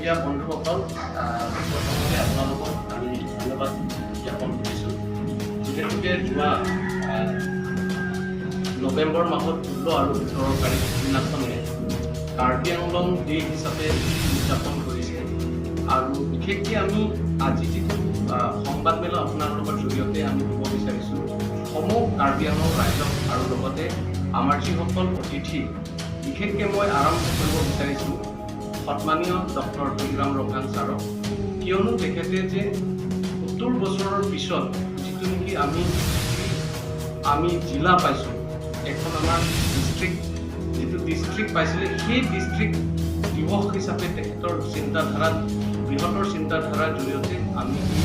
Media বন্ধুসকল, প্ৰথমতে আপোনালোকক আমি ধন্যবাদ জ্ঞাপন কৰিছোঁ, যিহেতুকে যোৱা নৱেম্বৰ মাহত 16 আৰু 17 তাৰিখ দিনাখনে কাৰ্বি আংলং ডে হিচাপে উদযাপন কৰিছে। আৰু বিশেষকৈ আমি আজি যিটো সংবাদমেল আপোনালোকৰ জৰিয়তে আমি দিব বিচাৰিছোঁ সমূহ কাৰ্বি আংলং ৰাইজক আৰু লগতে আমাৰ যিসকল অতিথি, বিশেষকৈ মই আৰম্ভ কৰিব বিচাৰিছোঁ সন্মানীয় ডক্টৰ তুলিৰাম ৰংহাং ছাৰক, কিয়নো তেখেতে যে 70 বছৰৰ পিছত যিটো নেকি আমি জিলা পাইছোঁ, এখন আমাৰ ডিষ্ট্ৰিক্ট, যিটো ডিষ্ট্ৰিক্ট পাইছিলে, সেই ডিষ্ট্ৰিক্ট দিৱস হিচাপে তেখেতৰ চিন্তাধাৰাত, বৃহত্তৰ চিন্তাধাৰাৰ জৰিয়তে আমি এই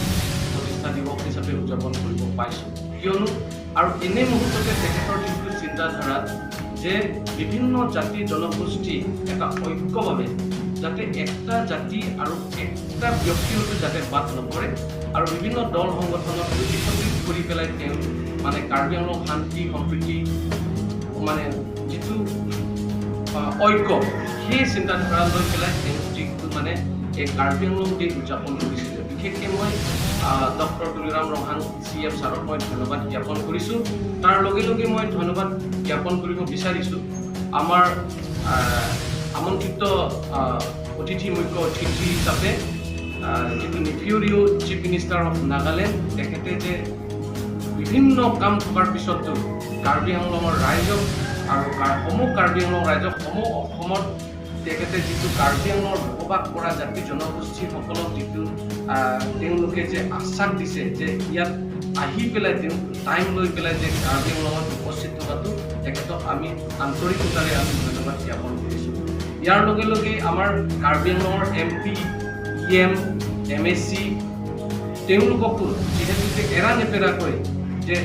প্ৰতিষ্ঠা দিৱস হিচাপে উদযাপন কৰিব পাইছোঁ। কিয়নো আৰু এনে মুহূৰ্ততে তেখেতৰ যিটো চিন্তাধাৰাত যে বিভিন্ন জাতি জনগোষ্ঠী এটা ঐক্যভাৱে যাতে একটা জাতি আৰু একটা ব্যক্তিৰূপে যাতে বাদ নপৰে আৰু বিভিন্ন দল সংগঠনক একত্ৰিত কৰি পেলাই তেওঁ মানে কাৰ্বি আংলং শান্তি সম্প্ৰীতি মানে যিটো ঐক্য, সেই চিন্তাধাৰা লৈ পেলাই তেওঁ যিটো মানে এই কাৰ্বি আংলং ডে উদযাপন কৰিছিলে, বিশেষকৈ মই doctor Tuliram Ronghang C M ছাৰক মই ধন্যবাদ জ্ঞাপন কৰিছোঁ। তাৰ লগে লগে মই ধন্যবাদ জ্ঞাপন কৰিব বিচাৰিছোঁ আমাৰ আমন্ত্ৰিত অতিথি, মুখ্য অতিথি হিচাপে যিটো Neiphiu Rio', chief minister of Nagaland, তেখেতে যে বিভিন্ন কাম থকাৰ পিছতো কাৰ্বি আংলঙৰ ৰাইজক আৰু সমূহ কাৰ্বি আংলং ৰাইজক, সমূহ অসমত তেখেতে যিটো কাৰ্বি আংলঙৰ বসবাস কৰা জাতি জনগোষ্ঠীসকলক যিটো তেওঁলোকে যে আশ্বাস দিছে যে ইয়াত আহি পেলাই তেওঁ টাইম লৈ পেলাই যে কাৰ্বি আংলঙত উপস্থিত থকাটো, তেখেতক আমি আন্তৰিকতাৰে আমি ধন্যবাদ জ্ঞাপন কৰিছোঁ। ইয়াৰ লগে লগে আমাৰ কাৰ্বি আংলঙৰ এমপি, ই এম, এমএচি তেওঁলোককো, যিহেতুকে এৰা নেপেৰাকৈ যে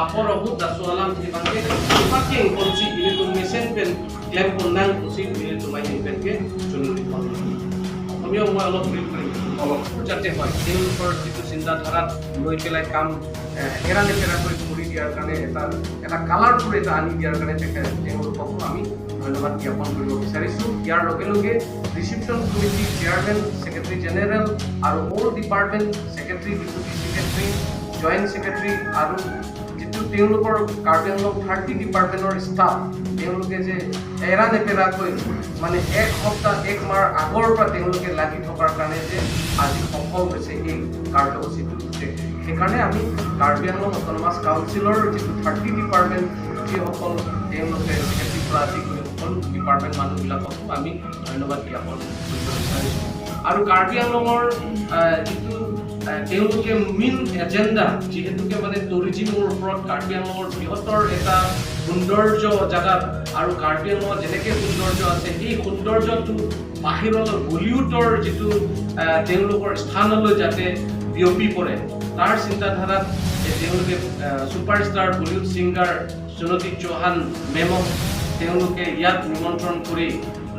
আপৰ অহু দাসুৱালাম থিবাংকে পাকিং পঞ্চি ইলিতু মেচেন পেন ক্লেম পন্নাং পঞ্চি ইলিতু মাইহিং পেনকে জৰুৰী। অসমীয়াও মই অলপ ব্ৰিফ কৰিম অলপ, যাতে হয় তেওঁলোকৰ যিটো চিন্তাধাৰাত লৈ পেলাই কাম এৰা নেপেৰাকৈ কৰি দিয়াৰ কাৰণে, এটা এটা কালাৰফুল এটা আনি দিয়াৰ কাৰণে তেওঁলোককো আমি ধন্যবাদ জ্ঞাপন কৰিব বিচাৰিছোঁ। ইয়াৰ লগে লগে reception committee chairman, secretary general আৰু all department secretary, deputy secretary, joint secretary আৰু যিটো তেওঁলোকৰ কাৰ্বি আংলং 30 ডিপাৰ্টমেণ্টৰ ষ্টাফ, তেওঁলোকে যে এৰা নেপেৰাকৈ মানে এক সপ্তাহ, এক মাহ আগৰ পৰা তেওঁলোকে লাগি থকাৰ কাৰণে যে আজি সফল হৈছে এই কাৰ্যসূচীটো, সেইকাৰণে আমি কাৰ্বি আংলং অট'নমাছ কাউন্সিলৰ যিটো 30 ডিপাৰ্টমেণ্ট, যিসকল তেওঁলোকে ছেক্ৰেটাৰীৰ পৰা আদি কৰি সকলো ডিপাৰ্টমেণ্ট মানুহবিলাককো আমি ধন্যবাদ জ্ঞাপন কৰিব বিচাৰিছোঁ। আৰু কাৰ্বি আংলঙৰ যিটো তেওঁলোকে মেইন এজেণ্ডা, যিহেতুকে মানে টুৰিজিমৰ ওপৰত কাৰ্বি আংলঙৰ বৃহত্তৰ এটা সৌন্দৰ্য জেগাত আৰু কাৰ্বি আংলঙত যেনেকৈ সৌন্দৰ্য আছে, সেই সৌন্দৰ্যটো বাহিৰলৈ বলিউডৰ যিটো তেওঁলোকৰ স্থানলৈ যাতে বিয়পি পৰে, তাৰ চিন্তাধাৰাত যে তেওঁলোকে ছুপাৰষ্টাৰ বলিউড ছিংগাৰ সুনীতি চৌহান মেমক তেওঁলোকে ইয়াত নিমন্ত্ৰণ কৰি,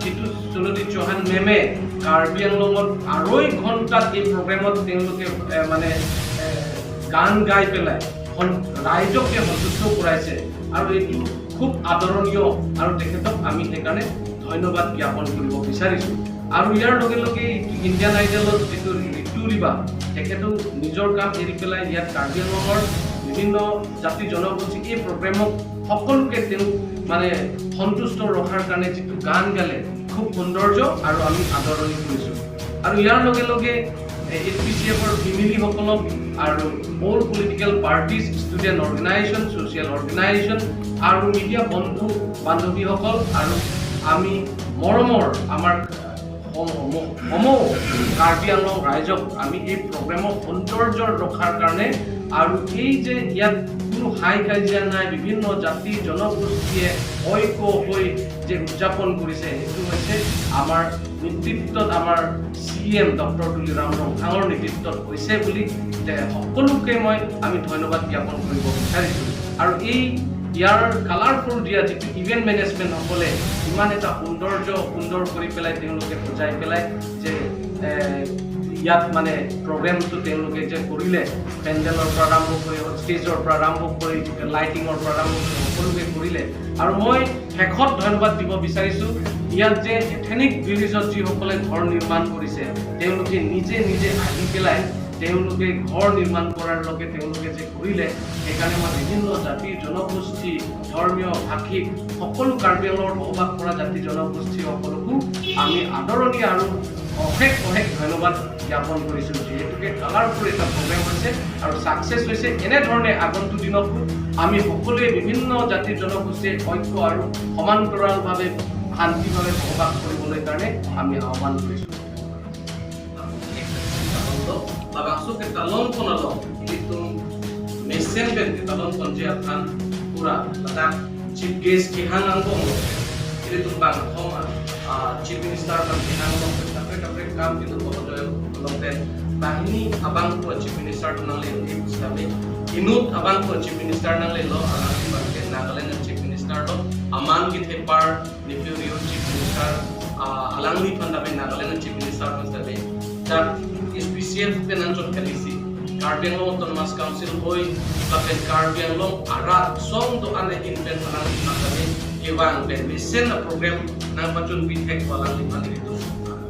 যিটো সুনীতি চৌহান মেমে কাৰ্বি আংলঙত 2.5 ঘণ্টাত এই প্ৰগ্ৰেমত তেওঁলোকে মানে গান গাই পেলাই ৰাইজকে সন্তুষ্ট কৰাইছে আৰু এইটো খুব আদৰণীয় আৰু তেখেতক আমি সেইকাৰণে ধন্যবাদ জ্ঞাপন কৰিব বিচাৰিছোঁ। আৰু ইয়াৰ লগে লগে ইণ্ডিয়ান আইডলত যিটো ঋতু ৰিবা, তেখেতেও নিজৰ কাম এৰি পেলাই ইয়াত কাৰ্বি আংলঙৰ বিভিন্ন জাতি জনগোষ্ঠী এই প্ৰগ্ৰেমক সকলোকে তেওঁ মানে সন্তুষ্ট ৰখাৰ কাৰণে যিটো গান গালে, খুব সৌন্দৰ্য আৰু আমি আদৰণি কৰিছোঁ। আৰু ইয়াৰ লগে লগে এইচপিচিএফৰ ফেমিলিসকলক আৰু all political parties, student organization, social organization আৰু মিডিয়া বন্ধু বান্ধৱীসকল আৰু আমি মৰমৰ আমাৰ সমূহ কাৰ্বি আংলং ৰাইজক আমি এই প্ৰগ্ৰেমৰ সৌন্দৰ্য ৰখাৰ কাৰণে আৰু এই যে ইয়াত কোনো হাই কাজিয়া নাই, বিভিন্ন জাতি জনগোষ্ঠীয়ে ঐক্য হৈ যে উদযাপন কৰিছে, সেইটো হৈছে আমাৰ নেতৃত্বত, আমাৰ চি এম ডক্টৰ তুলিৰাম ৰংহাঙৰ নেতৃত্বত হৈছে বুলি সকলোকে আমি ধন্যবাদ জ্ঞাপন কৰিব বিচাৰিছোঁ। আৰু এই ইয়াৰ কালাৰফুল দিয়া যিটো ইভেণ্ট মেনেজমেণ্টসকলে ইমান এটা সৌন্দৰ্য সুন্দৰ কৰি পেলাই তেওঁলোকে সজাই পেলাই যে ইয়াত মানে প্ৰগ্ৰেমটো তেওঁলোকে যে কৰিলে, পেণ্ডেলৰ পৰা আৰম্ভ কৰি, ষ্টেজৰ পৰা আৰম্ভ কৰি, লাইটিঙৰ পৰা আৰম্ভ কৰি সকলোকে কৰিলে। আৰু মই শেষত ধন্যবাদ দিব বিচাৰিছোঁ ইয়াত যে এথেনিক ভিলেজত যিসকলে ঘৰ নিৰ্মাণ কৰিছে, তেওঁলোকে নিজে নিজে আহি পেলাই তেওঁলোকে ঘৰ নিৰ্মাণ কৰাৰ লগে তেওঁলোকে যে কৰিলে, সেইকাৰণে মই বিভিন্ন জাতি জনগোষ্ঠী, ধৰ্মীয়, ভাষিক সকলো কাৰ্বি আংলঙত বসবাস কৰা জাতি জনগোষ্ঠীসকলকো আমি আদৰণি আৰু অশেষ অশেষ ধন্যবাদ জ্ঞাপন কৰিছোঁ। যিহেতুকে কালাৰফুল এটা প্ৰগ্ৰেম হৈছে আৰু ছাকচেছ হৈছে, এনেধৰণে আগন্তুক দিনতো আমি সকলোৱে বিভিন্ন জাতি জনগোষ্ঠীৰ ঐক্য আৰু সমান্তৰালভাৱে শান্তিভাৱে বসবাস কৰিবলৈ কাৰণে আমি আহ্বান কৰিছোঁ। Labangso ke talon pon along ilitum mesen ben ke talon pon je aphan pura Ladakh chief guest ki hang ang bong ilitum bang thom chief minister bang ki hang long tapre tapre kam kitu bodoy long ten bahini abang ko chief minister nang le sabi inut abang ko chief minister nang le lo alang bang ke Nagaland chief minister lo aman ki thepar Neiphiu Rio chief minister alang ni phan dabe Nagaland chief minister phan dabe dak SPCF penan chon kalisi Karbi Anglong Autonomous Council hoi lapen Karbi Anglong arat song do ane in pen alang ni phan dabe kewang pen misen na program nang pachun bithek walang ni phan itu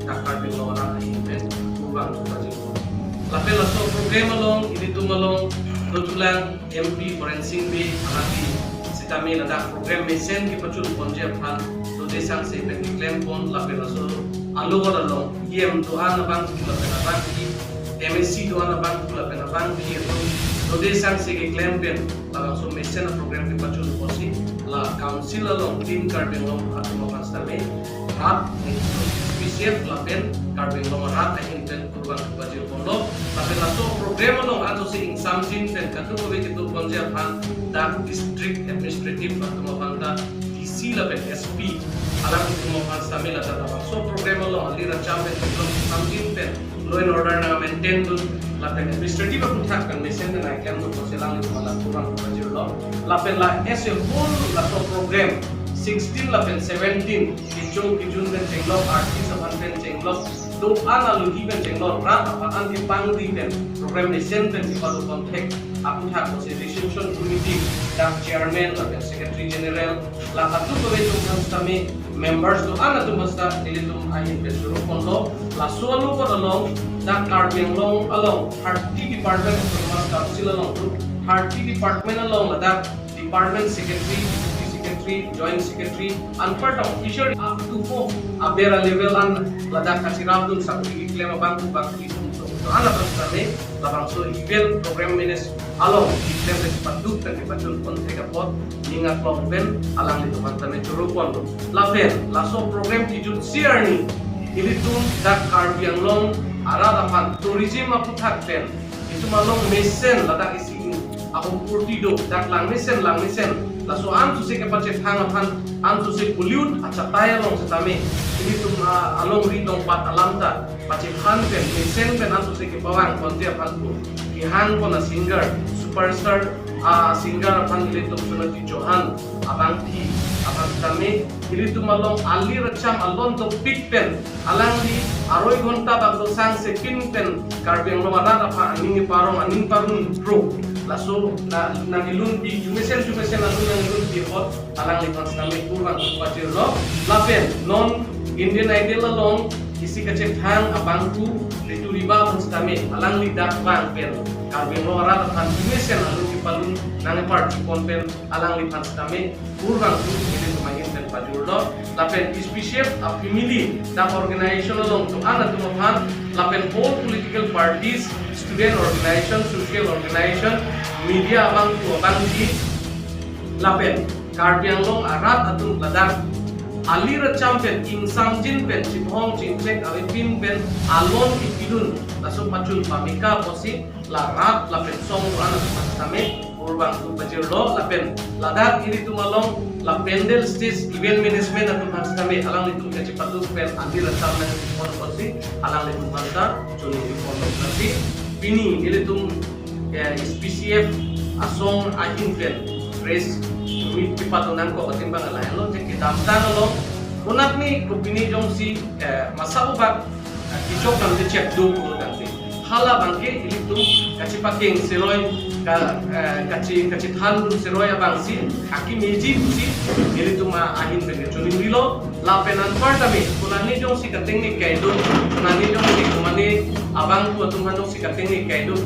dak Karbi Anglong arat in pen kurang baji lapen laso program along ini tumalong Dotulang MP Forensing be alaki sitami Ladakh program mesen ki pachun ponje phan do sang se pen ki claim pon lapen laso alugot along EM do an bang ki lapen abang ki MSc do an bang ki lapen abang ki do de sang se ki claim pen la so mesen program ki pachun posi la council along team Karbi Anglong atuma panstame rat SPCF lapen Karbi Anglong rat ahin pen kurban bajir pondo lapen laso program along ato si ingsamjin pen katu kobe kitu ponje phan dak district administrative atuma phanta DC lapen SP alang tuma phan sami la tata so program along ali racham pen samjin pen law and order na maintain dun lapen administrative aku thak kan mesen na klem do poselang ni mala kurang bajir lo lapen la as a whole la so program 16 lapen 17 kijong kijun pen chenglok artist apan pen chenglok do ana luhi pen chenglok rat apan an ki pangdi pen program ni sen pen ki padu contact aku thak ko reception committee dak chairman lapen secretary general la atu ko be tum stami members do ana tum basta ilitum ahin pen suru kondo la sualu ko along dak Karbi Anglong along 30 department autonomous council along 30 department along Ladakh department secretary, deputy secretary, joint secretary, and part officer up to four abera level an Ladakh kasirap dun sa claim abang ku bang ki tum so so ana prastame labang so event program manage along claim ke paduk kan pachun pon theka pot ninga klong pen alang li tuman tame churupon lapen laso program ki jun siarni ilitum dak Karbi Anglong arad apan tourism apu thak pen itu malong mesen Ladakh isi ako purti do dak lang mesen laso an su se ke pache thang aphan an su se pollute acha tai along se tame ini tum along ri long pat alamta pache khan pen mesen pen an su se ke bawang konte aphan ko ki hang kona singer superstar singer aphan ilitum sunati Johan abang thi abang tame ilitum along ali racham alon to pik pen alang di aroi ঘন্টা bagdo sang se pin pen Karbi Anglong arat apha aning parong aning parun pro laso na nangilun pi jumesen jumesen anu nangilun pi hot alang lipan stame kurang pachir lo lapen non Indian Idol along isi kache thang abangku ritu riba pun stame alang li dak bang pen Karbi Anglong arat aphan jumesen anu ki palun nang party pon pen alang lipan stame kurang tu ini tumahin pen pajur lo lapen special a family dak organization along to ana tumaphan lapen all political parties, student organization, social organization, media abang tu abang di lapen Karbi Anglong arat atum Ladakh ali racham pen ingsamjin pen chiphong chinchek awi pin pen alon ipidun laso pachun pamika posi la rat lapen song ana tame urbang tu pajir lo lapen Ladakh iri tumalong la pendel stage event management atum hanstame alang litum kachi patu pen ali racham na pon posi alang litum hanta choni pon kasi pini ilitum SPCF asong ahin pen press meet pipato nang ko katimbang ala lo je kitam tan lo unat ni kupini jong si masa ubak kichok kan te check do ko kan te hala bangke ilitum kachi pakeng seroi. Ka kachi kachi than seroi abang si aki meji si ngeli tuma ahin benge chuning rilo lapen an partami kunani jong si kateng ni kaidu kunani jong si kumani abang tu atum hanong si kateng ni kaidu.